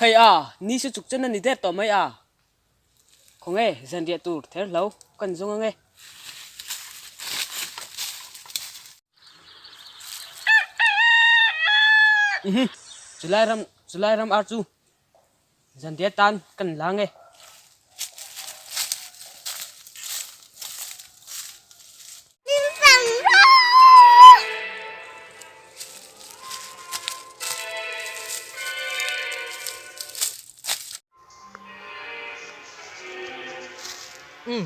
Khai a, ni chu chuk chen a ni der tawh mai a. Khawnge zanriah tur ther hlo kan zawng ange. Uhm, chulai ram, chulai ram ar chu zanriah tan kan la ange. Umm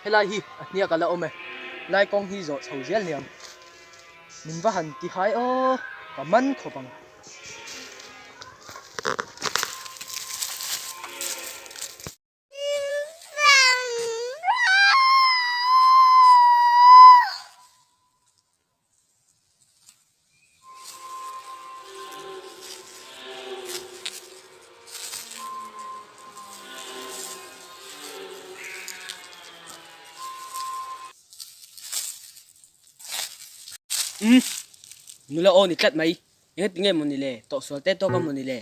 helai hi a hniak a la awm e, lai kawng hi zawh chho zel hniam. Min va han ti hai aw, ka man khawp ang. Umm nula aw ni tlat mai engati nge mawni le tawhsual te tawk a mawni le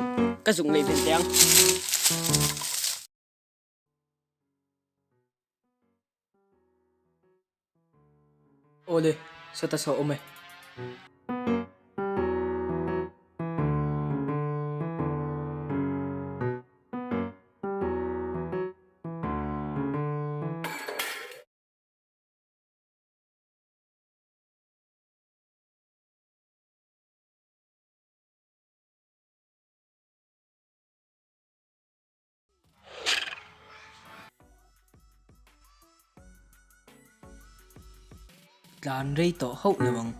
ka zuk ngaih ven teh ang. Awle, sawta saw awm e. Tlan rei tawh hauh lo ang.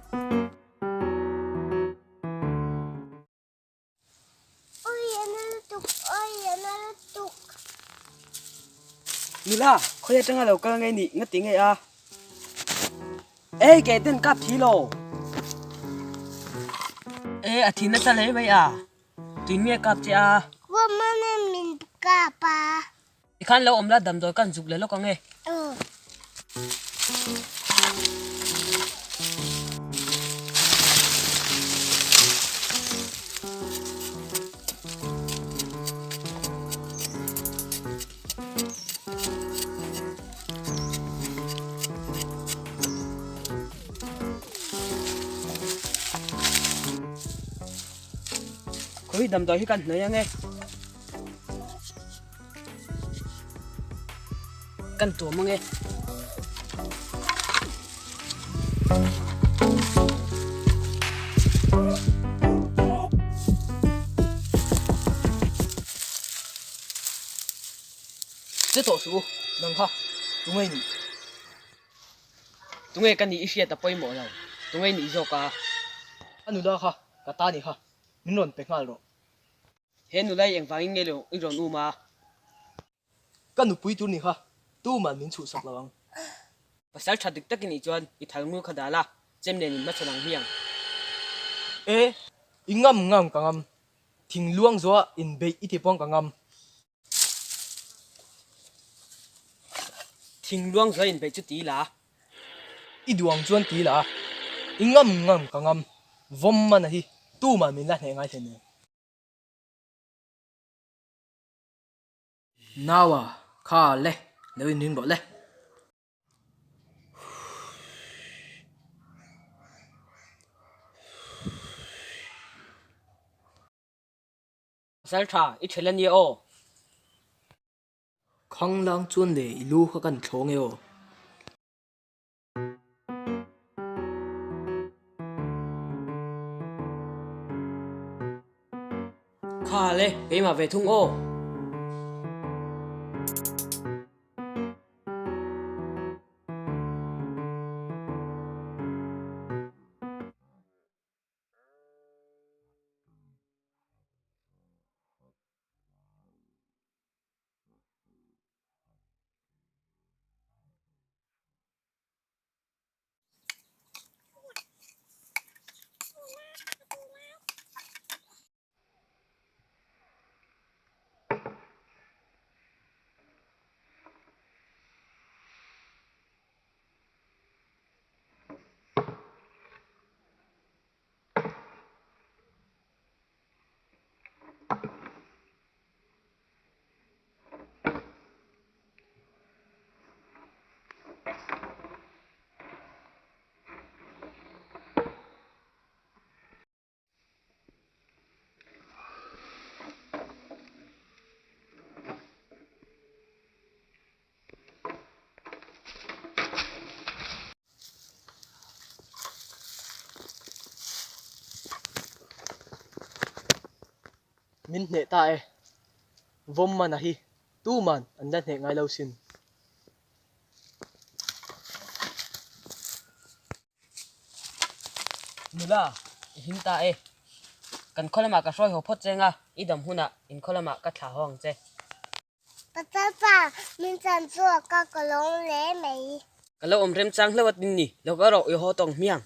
Oi a na lutuk, oi a na lutuk. Nula, khawi atanga lo kal ngei nih nga ti ngei a. Ei ke ten kap thi lo. E a thi nasa hle mai a. Tui nge kap che a. Woman in min kap a. Tikhan lo awm la damdawi kan zuk leh lawk ang e. Aw. Khawi damdawi hi kan hnawih ang e. Kan tuam ang e. Che tawh suh u, nang kha tunge i nih? Tunge ka nih i hriat a pawimawh lo, tunge i nih zawk a? A nula kha ka ta ni kha, min rawn pe nghal rawh. He nula i engvangin nge i rawn um a? Ka nupui tur ni kha, tuman min chhuhsak lo ang. Pasal tha dik tak i nih chuan i thal ngur kha dal a, chem nen in hmachhawn ang hmiang. E, i ngam ngam ka ngam, thingluang zuah inbeih i ti pawng ka ngam. Thingluang zuah inbeih chu ti la. I duh ang chuan ti la, i ngam ngam ka ngam, vawm mana hi tumah min la hneh ngai thei nen. Naua kha le, lo inring rawh le. Pasal tha, i ṭhel a nia aw. Khanglang chuan le i lu kha kan thlawng e aw. Kha le, keimah ve thung aw. Min hneh ta e. Vawm mana hi tuman an la hneh ngai lo sin. Nula, i him ta e. Kan khaw lamah ka hruai haw phawt che anga i dam hunah in khaw lamah ka thlah haw ang che. Patapa, min chan chhuak a ka lawng hle mai. Ka lo awm remchang hlauh a tin ni, lo ka rawh i haw tawng hmiang.